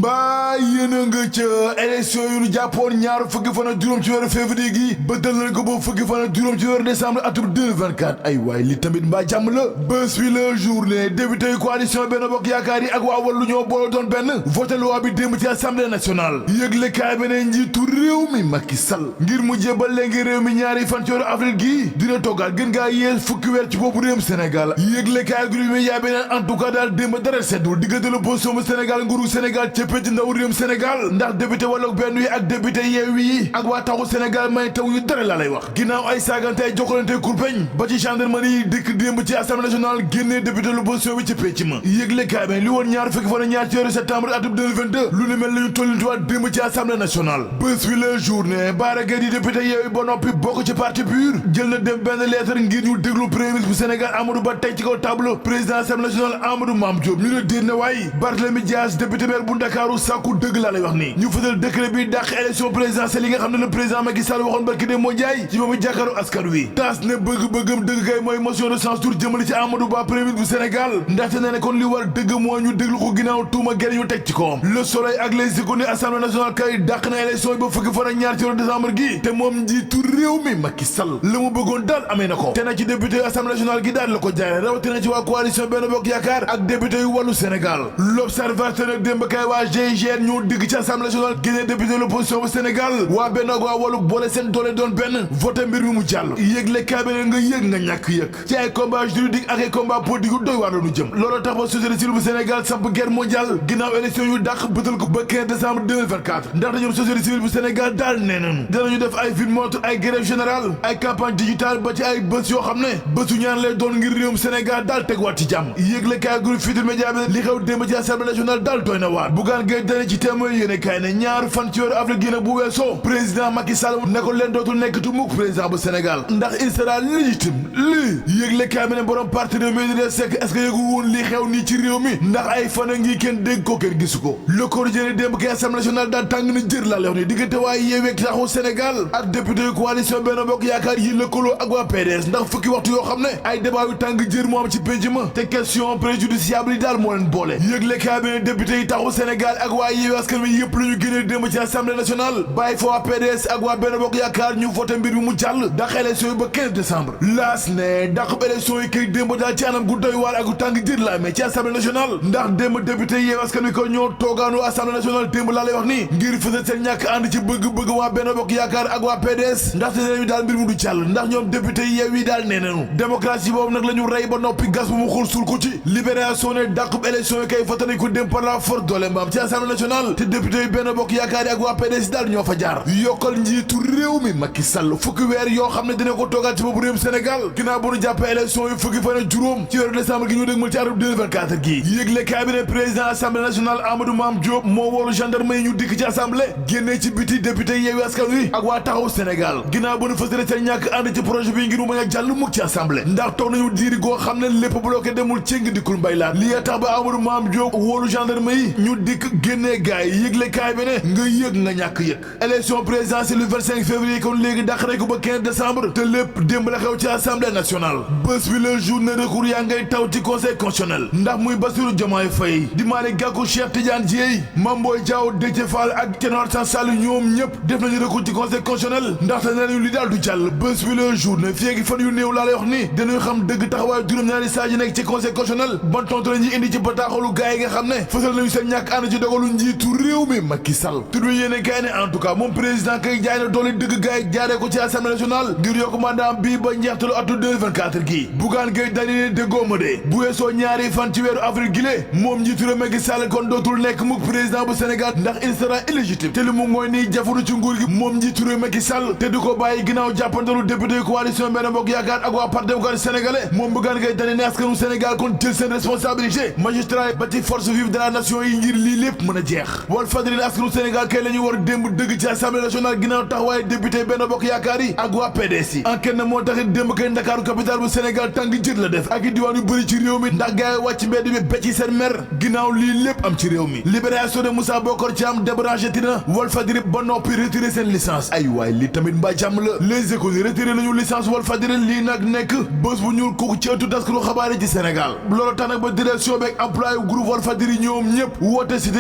mbaa yéen a nga ca élection yu ñu jàppoon ñaar fukki fan ak juróom ci weeru février gi ba dal nañ ko ba fukki fan ak juróom ci weeru décembre atum 2024 ay waay li tamit mbaa jàmm la bés bi la journée député yu coalition Benno Bokk Yaakaar yi ak waa Wallu ñoo boole doon benn voté loi bi démb ci assemblée nationale yëgle kaay bi ne njiitu réew mi Macky Sall ngir mu jébal léegi réew mi ñaari fan ci weeru avril gi dina toggaat gën ngaa yées fukki weer ci boobu réewum Sénégal yëgle kaay groupe média bi ne en tout cas daal démb dara seddul diggante l'opposition bu Sénégal nguuru Sénégal cëppee ci ndaw réewum Sénégal ndax député Wallu benn yi ak député Yewwi yi ak waa Taxawu Sénégal may taw yu dara laa lay wax ginnaaw ay saagante ay jokkalante kurpeñ ba ci gendarmerie yi dëkk démb ci assemblée nationale génnee député l'opposition bi ci pénc ma yëgle kaay bi li woon ñaar fukki fan ñaar ci weeru septembre atum 2022 lu ne mel lañu tollintuwaat démb ci assemblée nationale bés bi la journée Bara Gaye di député Yewwi ba noppi bokk ci parti PUR jël na dem benn lettre ngir ñu déglu premier ministre bu Sénégal Amadou Ba teg ci kaw table président assemblée nationale Amadou Mame Diop ñu ne déet na waay Barthélémy Dias député maire bu Ndakaaru sàkku dëgg laa lay wax nii ñu fësal décret bi dàq élection présidentielle yi nga xam ne le président Macky Sall waxoon barki de moo jaay ci moomu jàkkaaru askan wi taas ne bëgg-bëggam dëgg kay mooy motion de censure jëmale ci Amadou Ba premier ministre bu Sénégal ndaxte nee ne kon li war dëgg moo ñu déglu ko ginnaaw tuuma gën ñu teg ci kawam Le Soleil ak Les Échos ne assemblée nationale kay dàq na élection yi ba fukki fan ak ñaar ci weeru décembre gi te moom njiitu réew mi Macky Sall la mu bëggoon daal amee na ko te na ci député assemblée nationale gi daal la ko jaare rawatina ci waa coalition Benno Bokk Yaakaar ak député yu Wallu Sénégal L'Observateur nag démb kay waa GIGN ñoo digg ci assemblée nationale génne député l'opposition bu Sénégal waa Benno ak waa Wallu boole seen doole doon benn voté mbir mi mu jàll yëgle kaabine nga yëg nga ñàkk yëg ci ay combat juridique ak ay combat politique yu doy waar la ñu jëm loolu tax ba société civile bu Sénégal samp guerre mondiale ginnaaw élection yu dàq bëtal ko ba 15 décembre 2024 ndax ñoom société civile bu Sénégal daal nee nañu dinañu def ay ville morte ay grève générale ay campagne digitale ba ci ay bés yoo xam ne bésu ñaan lay doon ngir réewum Sénégal daal tegwaat ci jàmm yëgle kaay groupe Futurs Médias bi li xew démb ci assemblée nationale daal doy na waar Bougane Gueye Dany ci témoin yéene kaay ne ñaar fan ci weeru avril gi nag bu weesoo président Macky Sall ne ko leen dootul nekkatu mukk président bu Sénégal ndax il sera légitime lii yëgle kaay bi ne borom parti de Médina Seck est-ce que yëgu woon li xew nii ci réew mi ndax ay fan a ngi kenn dégg ko kenn gisu ko Le Quotidien démb kay assemblée nationale daal tàng na jër laa leex ni diggante waa Yewwi ak Taxawu Sénégal ak député coalition Benno Bokk Yaakaar yi lëkkaloo ak waa PDS ndax fukki waxtu yoo xam ne ay débat yu tàng jër moo am ci penc ma te question préjudiciable yi daal moo leen boole yëgle kaay bi ne député yi Taxawu Sénégal ak waa Yewwi Askan Wi yëpp la ñu génnee démb ci assemblée nationale bàyyi fa waa PDS ak waa Benno Bokk Yaakaar ñu voté mbir bi mu jàll dàq élection yi ba 15 décembre laas ne dàqub élection yi kay démb daal ci anam gu doy waar ak gu tàng jër la amee ci assemblée nationale ndax démb député Yewwi Askan Wi ko ñoo toogaanu assemblée nationale démb laa lay wax nii ngir fësal seen ñàkk ànd ci bëgg-bëgg waa Benno Bokk Yaakaar ak waa PDS ndaxte nee nañu daal mbir mu du jàll ndax ñoom député Yewwi daal nee nañu démocratie boobu nag la ñu rey ba noppi gas bu mu xul suul ko ci libération ne dàqub élection yi kay voté nañ ko démb par la force doole mbaam ci assemblée nationale te député yi Benno Bokk Yaakaar ak waa PDS daal ñoo fa jaar yokkal njiitu réew mi Macky Sall fukki weer yoo xam ne dina ko toogaat ci boobu réewum Sénégal ginnaaw bu ñu jàppee élection yi fukki fan ak juróom ci weeru décembre gi ñu dégmal ci atum 2024 gi yëgle cabinet président assemblée nationale Amadou Mame Diop moo woolu gendarme yi ñu dikk ci assemblée génnee ci biti député Yewwi Askan Wi ak waa Taxawu Sénégal ginnaaw bu ñu fësale seen ñàkk ànd ci projet bi ngir mu bañ a jàll mukk ci assemblée ndax toog nañu diiri goo xam ne lépp bloqué demul céngi dikkul mbay laat li tax ba Amadou Mame Diop woolu gendarme yi ñu dikk génnee gaay yi yëgle kaay bi ne nga yëg nga ñàkk yëg élection présidentielle le 25 février kon léegi dàq nañ ko ba 15 décembre te lépp démb la xew ci assemblée nationale bés bi le jour ne recours yaa ngay taw ci conseil constitutionnel ndax muy Bassirou Diomaye Faye di Malick Gakou Cheikh Tidiane Dièye Mame Boye Diao Déthié Fall ak Thierno Alassane Sall ñoom ñëpp def nañu recours ci conseil constitutionnel ndaxte nee nañu li daal du jàll bés bi le jour ne fii fan yu néew laa lay wax ni dañuy xam dëgg taxawaayu juróom-ñaari saa yi nekk ci conseil constitutionnel ban tontu la ñuy indi ci bataaxalu gaay yi nga xam ne fësal nañu seen ñàkk ànd ci dogalu njiitu réew mi Macky Sall tudd yéene gaay ne en tout cas moom président kay jaay na doole dëgg gaay jaaree ko ci assemblée nationale ngir yokk mandat bii ba njeextalu atu 2024 gii Bougane Gueye Dany ne déggoo ma de bu weesoo ñaari fan ci weeru avril gile moom njiitu réew Macky Sall kon dootul nekk mukk président bu Sénégal ndax il sera illégitime te li mu ngooy nii jafandu ci nguur gi moom njiitu réew Macky Sall te du ko bàyyi ginnaaw jàppandalu député coalition Benno Bokk Yaakaar ak waa parti démocratique sénégalais moom Bougane Gueye Dany ne askanu Sénégal kon jël seen responsabilité magistrat ba ci force vive de la nation yi ngir lii lépp mën a jeex Walf Fadjri askanu Sénégal kay la ñu war démb dëgg ci assemblée nationale ginnaaw taxawaaye député Benno Bokk Yaakaar yi ak waa PDS yi enquête na moo taxit démb kay Ndakaaru capitale bu Sénégal tàng jër la def ak i diwaan yu bëri ci réew mi ndax gaay wàcc mbedd bi becc seen mer ginnaaw lii lépp am ci réew mi libération de Moussa Bokar Thiam débranché tina Walf Fadjri ba noppi retiré seen licence ay waay li tamit mbaa jàmm la les écoles yi retiré nañu licence Walf Fadjri lii nag nekk bés bu ñuul kooku ci ëttu taskatu xabaar yi ci Sénégal loolu tax nag ba direction beeg employé groupe Walf Fadjri ñoom ñëpp woote si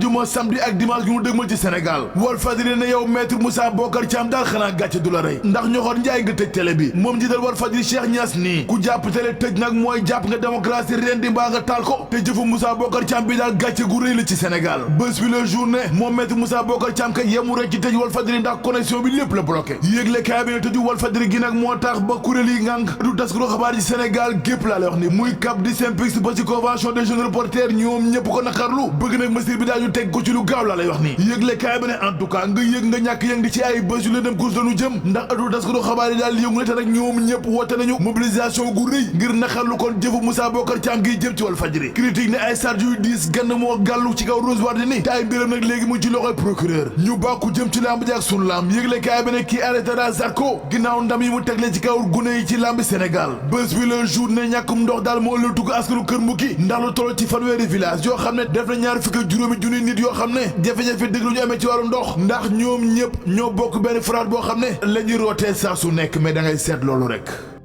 ajuma samedi ak dimanche gi mu dëgmal ci Sénégal Walfadjri ne yow maître Moussa Bocar Thiam daal xanaa gàcce du la rey ndax ñoxoor njaay nga tëj télé bi moom njiital Walfadjri Cheikh Niass nii ku jàpp télé tëj nag mooy jàpp nga démocratie rendi mbaa nga taal ko te jëfu Moussa Bocar Thiam bi daal gàcce gu rëy la ci Sénégal bés bi la journée moom maître Moussa Bocar Thiam ka yemu rek ci tëj Walfadjri ndax connexion bi lépp la bloqué yéegle kaay bi ne tëju Walfadjri gi nag moo tax ba kuréel yi ngànk du taskatu xabaar ci Sénégal gépp laa lay wax ni muy CAP di SYNPICS ba ci convention des jeunes reporters ñoom ñëpp ko naqarlu bëgg nag mesure bi daal ñu teg ko ci lu gaaw laa lay wax ni yéegle kaay bi ne en tout cas nga yëg nga ñàkk yëng di ci ay bés yu lëndëm course lañu jëm ndax adu taskatu xabaar yi daal yëngu ne te nag ñoom ñëpp woote nañu mobilisation gu rëy ngir naqarlu kon jëfu Moussa Bocar Thiam gi jëm ci Walfadjri critique ne ay charge yu diis gann moo gàllu ci kaw Rose Wardini te ay mbiram nag léegi mu ci loxoy procureur ñu bàkku jëm ci lamb ji ak sunu lamb yégle kaay bi ne kii arrêtera Zarko ginnaaw ndam yi mu tegle ci kaw gune yi ci lambi Sénégal bés bi le jour ne ñàkkum ndox daal moo la tugg askanu Kër Mbuki ndax lu toll ci fanweeri village yoo xam ne def na ñaar fukki juróomi junni nit yoo xam ne jafe-jafe dëgg lu ñu amee ci wàllu ndox ndax ñoom ñëpp ñoo bokk benn faraat boo xam ne la ñuy rootee saa su nekk mais da ngay seet loolu rek